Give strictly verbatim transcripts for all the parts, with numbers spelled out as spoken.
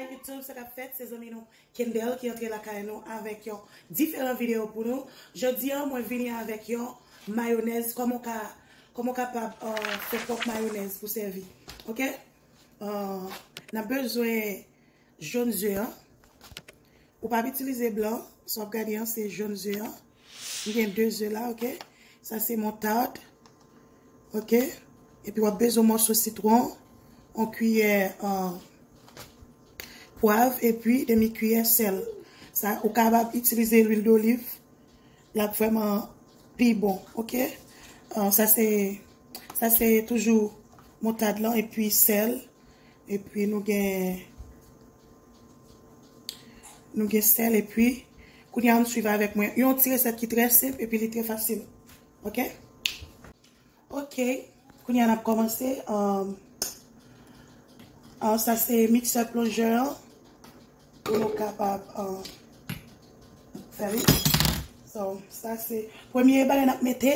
YouTube, sa k ap fèt, se zanmi nou Kendel ki antre lakay nou avèk yon diferan videyo pou nou. Jodi a, mwen vini avèk yon mayonèz, kòman w ka, kòman w kapab, euh, fè pwòp mayonèz pou sèvi. Oke? Euh, n ap bezwen jòn ze an. Ou pa p itilize blan, sa w ap gade an, se jòn ze an. M gen de ze la, oke? Sa se moutad, oke? Epi w ap bezwen mòso sitwon, yon kiyè, euh, pwav, epi demi kiyè sèl. Sa, ou kapab itilize lwil doliv, l ap vrèman pi bon, oke? Euh, sa se, sa se toujou moutad lan, epi sèl, epi nou gen, nou gen sèl, epi kounye a ann swiv avèk mwen. Yon ti resèt ki trè senp, epi li trè fasil, oke? Oke, kounye a n ap kòmanse. Um, uh, sa se miksè plonjè an pou nou kapab, uh, fè li. So, sa se premye bagay n ap mete.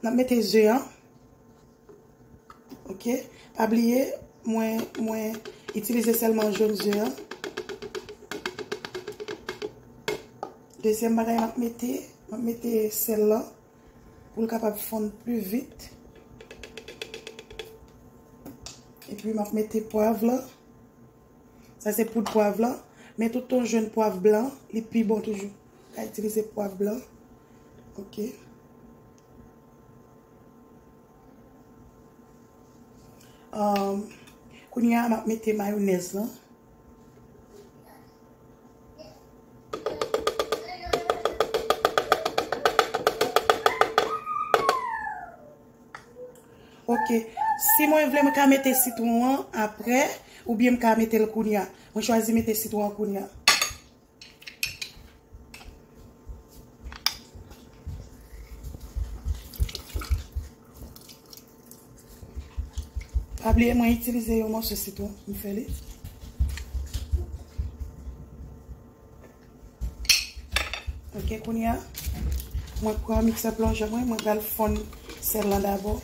N ap mete ze an. Oke, pa bliye, mwen, mwen itilize sèlman jòn ze an. Dezyèm bagay m ap mete, m ap mete sèl lan. Pou l kapab fonn pli vit. Epi m ap mete pwav lan. Sa se poud pwav lan. Men tout tan w jwenn pwav blan, li pi bon toujou. Ou ka itilize pwav blan. Oke. Um, kounye a, m ap mete mayonèz lan. Oke. Si mwen vle, mwen ka mete sitwon an apre, oubyen m ka mete l kounye a. Mwen chwazi mete sitwon an kounye a. Pa bliye, mwen itilize yon mòso sitwon, m fè li. Oke, kounye a, mwen pran miksè plonjè mwen, mwen pral fonn sèl lan dabò.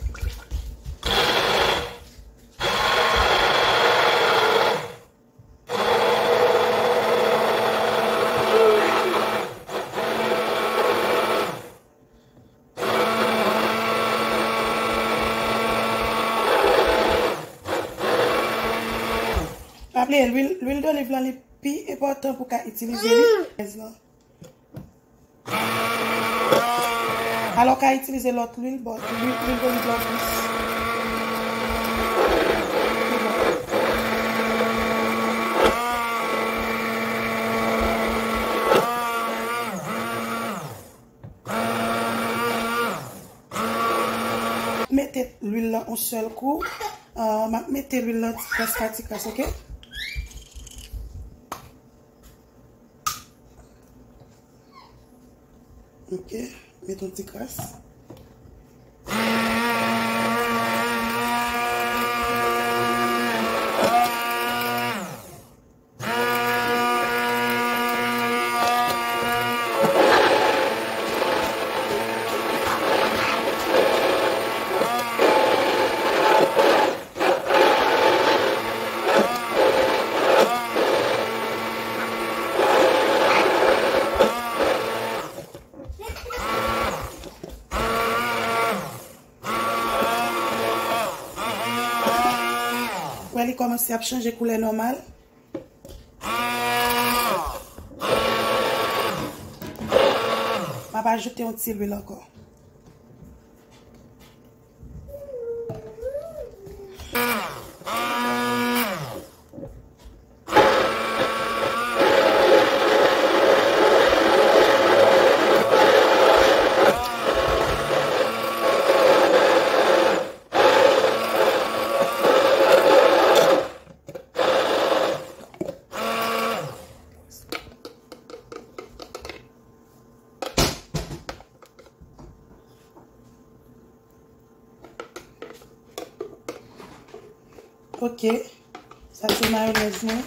Pa bliye, lwil, lwil doliv lan li pi enpòtan pou ka itilize li. Alò, w ka itilize lòt lwil, bon, lwil, lwil doliv la plis. Mete lwil la yon sèl kou. Ah, m ap mete lwil la ti kras pa ti kras, oke? Ok, met yon ti kras. Wè, li kòmanse ap chanje koulè nòmal. M ap ajoute yon ti lwil ankò. Ok, sa se mayonèz mwen.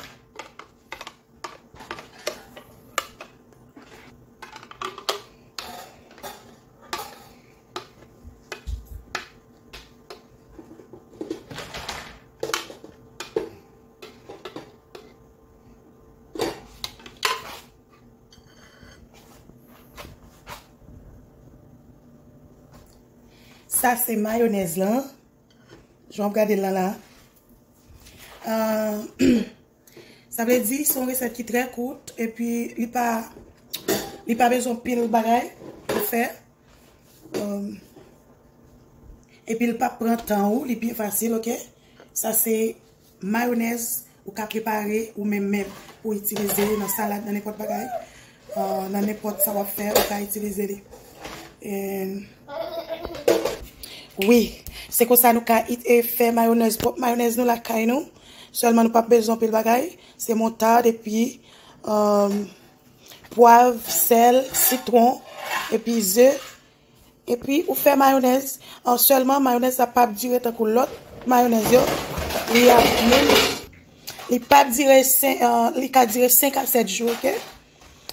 Sa se mayonèz lan. Jan w ap gade l lan la. Euh, sa vle di se yon resèt ki trè kout epi li pa li pa bezwen pil bagay pou fè. Euh, epi l pa pran tan ou, li byen fasil, oke? Sa se mayonèz ou ka prepare ou menm menm pou itilize nan salad, nan nenpòt bagay, euh, nan nenpòt sa w ap fè, ou ka itilize li. And wi, se konsa nou ka it- e fè mayonèz, pwòp mayonèz nou lakay nou. Sèlman nou p ap bezwen anpil bagay. Se moutad epi euh, pwav, sèl, sitwon, epi ze. Epi ou fè mayonèz. An sèlman, mayonèz la p ap dire tankou lòt mayonèz yo. Li ap menm, li p ap dire, sen- euh, li ka dire senk a sèt jou, oke?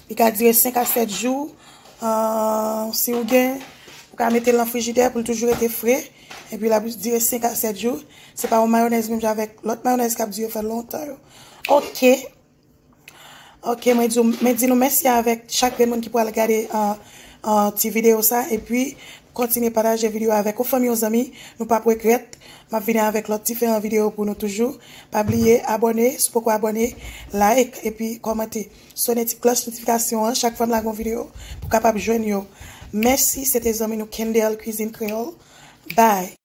Li ka dire senk a sèt jou. Euh, si ou gen, ou ka mete l nan frijidè pou l toujou rete fre. Epi l ap dire senk a sèt jou. Se pa yon mayonèz menm jan avèk lòt mayonèz k ap dire fè lontan yo. Oke. Oke, mwen di, mwen di nou mèsi avèk chak grenn moun ki pral gade an, an ti videyo sa. Epi, kontinye pataje videyo avèk yon fanmi, yon zanmi. Nou p ap regrèt. M ap vini avèk lòt diferan videyo pou nou toujou. Pa bliye abòne, si w poko abòne, like, epi kòmante. Sonnen ti klòch notifikasyon an, chak fwa m lage yon videyo, pou w kapab jwenn yo. Mèsi, se te zanmi nou Kendel Cuisine Creole. Bye.